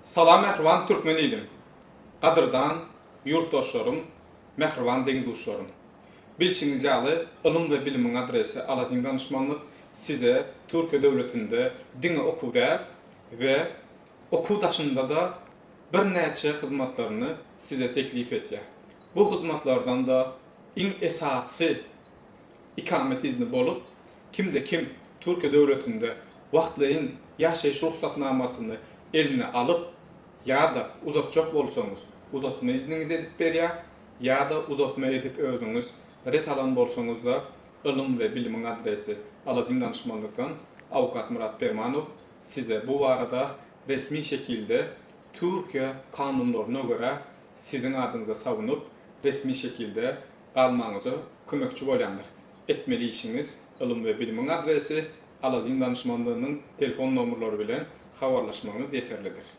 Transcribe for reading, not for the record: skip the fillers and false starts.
Salam mähriban türkmen ilim! Gadyrdan ýurtdaşlarym, mähriban deň-duşlarym! Bilşiňiz ýaly, ylym we bilimiň adresi Alazin danyşmanlyk size Türkiýe döwletinde diňe okuw däl we okuw daşynda-da birnäçe hyzmatlaryny size teklip edýär. Bu hyzmatlardan-da iň esasy ikamet izni bolup, kimde kim Türkiýe döwletinde wagtlaýyn ýaşaýyş rugsatnamasyny eline alyp ýa-da uzatjak bolsaňyz uzatma izniňizi edip berýär ýa-da uzatma edip özüňiz ret alan bolsaňyzda ylym we bilimiň adresi Alazim danyşmanlykdan awukat Myrat Permanow size bu barada resmi şekilde Türkiýe kanunlaryna görä siziň adyňyza sawynyp resmi şekilde galmagyňyza kömekçi bolýandyr. Etmeli işiňiz Ylym we bilimiň adresi Alazim danyşmanlygynyň telefon nomerlary bilen habarlaşmagyňyz ýeterlidir.